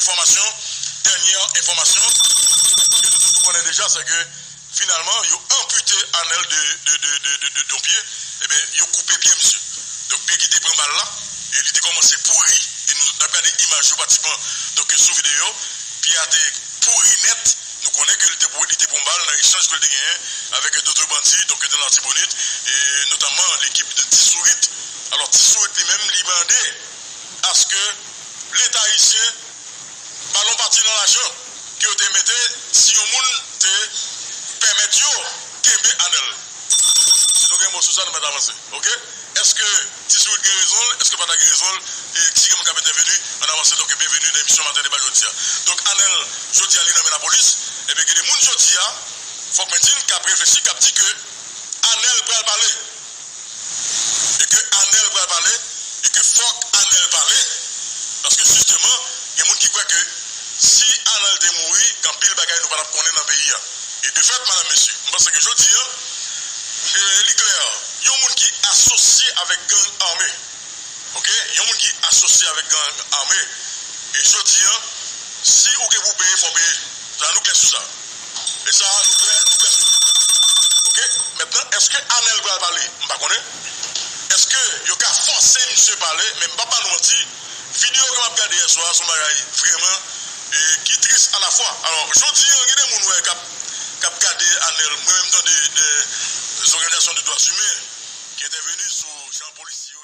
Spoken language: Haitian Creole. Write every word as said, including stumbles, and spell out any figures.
Enfòmasyon, dènyè enfòmasyon ke nou tout nou konnen deja, se ke finalman, yo anpite Anèl de, de, de, de, de, de, de yon pye, ebyen, yo koupe pye misye. Donk, pye ki te pran bal la, e li te kòmanse pouri, e nou t ap gade imaj yo pratikman, donk, sou videyo, pye a te pouri nèt, nou konnen ke li te, li te pran bal nan echanj ke li te genyen avèk dòt bandi, donk, nan Latibonit, e notamman lekip de Ti Sourit. Alò, Ti Sourit li menm, li mande aske Leta ayisyen ba l yon pati nan lajan ke yo te mete si yon moun te pèmèt yo kenbe Anèl. Si nou gen mo sou sa, nou mèt avanse. Oke? Èske Ti Sourit gen rezon l? Èske pa ta gen rezon l? E si gen moun k ap entèveni, ann avanse. Donk, byenveni nan emisyon Maten Deba jodi a. Donk, Anèl, jodi a, li nan men lapolis. Ebyen, gen de moun jodi a, fòk mwen di n, k ap reflechi, k ap di ke Anèl pral pale. E ke Anèl pral pale, e ke fòk Anèl pale. Paske jisteman, gen moun ki kwè ke si Anèl te mouri, gen anpil bagay nou pa t ap konnen nan peyi a. E de fèt, madam, mesye, m panse ke jodi a, e, li klè, yon moun ki asosye avèk gang ame, oke, yon moun ki asosye avèk gang ame, e jodi a, si ou gen pou peye, fò peye. Sa, nou klè sou sa. E sa, nou klè, nou klè sou li. Oke? Mentnan, èske Anèl pral pale? M pa konnen. Èske yo ka fòse misye pale? Men m p ap ba nou manti, videyo ke m ap gade yè swa a, se yon bagay vrèman, e, ki tris alafwa. Alò, jodi a, gen de moun, wè, k ap, k ap gade Anèl. Mwen menm tande de, de òganizasyon de dwa imen ki entèveni sou jan polisye